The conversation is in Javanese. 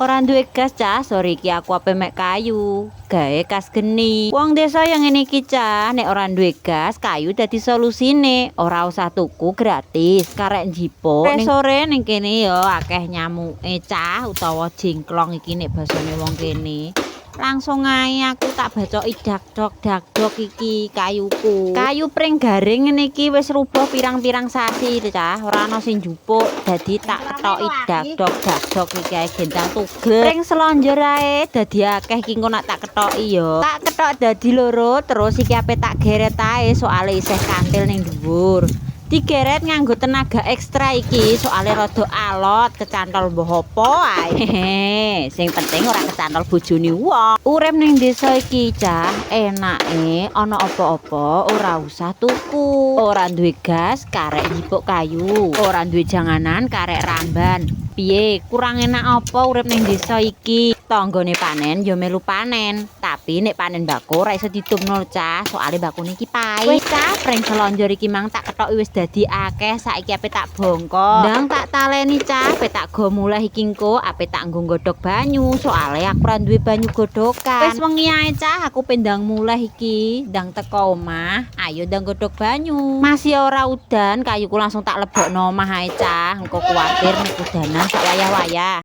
Ora duwe gas, cah, sore iki aku ape mek kayu gawe kas geni. Wong desa yang ngene iki, cah, nek ora duwe gas, kayu dadi solusine. Ora usah tuku, gratis, karek njipuk. Ning sore ning kene yo akeh nyamuke, cah, utawa jengklong iki nek basane wong kene. Langsung ae aku tak bacoki dakdok dakdok iki kayuku. Kayu pring garing ngene iki wis rubuh pirang-pirang sasi, cah, ora ana sing njupuk, dadi tak kethoki dakdok dakdok iki ae ben ndang tugel. Pring selonjor ae dadi akeh iki engko nek tak kethoki yo. Tak kethok dadi loro, terus iki ape tak geret ae, soale isih kantil ning dhuwur. Digeret nganggo tenaga ekstra iki, soale rada alot, kecantol mbuh apa ae. Hehe, sing penting ora kecantol bojone wong. Urip ning desa iki, cah, enake ana apa-apa ora usah tuku. Ora duwe gas, karek njipuk kayu. Ora duwe janganan, karek ramban. Piye, kurang enak apa urip ning desa iki? Tanggane panen ya melu panen, tapi nek panen bako ora iso didumno, cah, soale bakone iki pait. Wis, cah, pring selonjor iki mang tak kethoki wis dadi akeh, saiki ape tak bongko. Ndang tak taleni, cah, ape tak go mulih iki engko, ape tak nggo godhog banyu, soale aku ora duwe banyu godhogan. Wis wengi ae, cah, aku pendang mulih iki, ndang teko omah, ayo ndang godhog banyu. Masih ora udan, kayuku langsung tak lebokno omah ae, cah, engko kuwatir nek udanan sak wayah-wayah.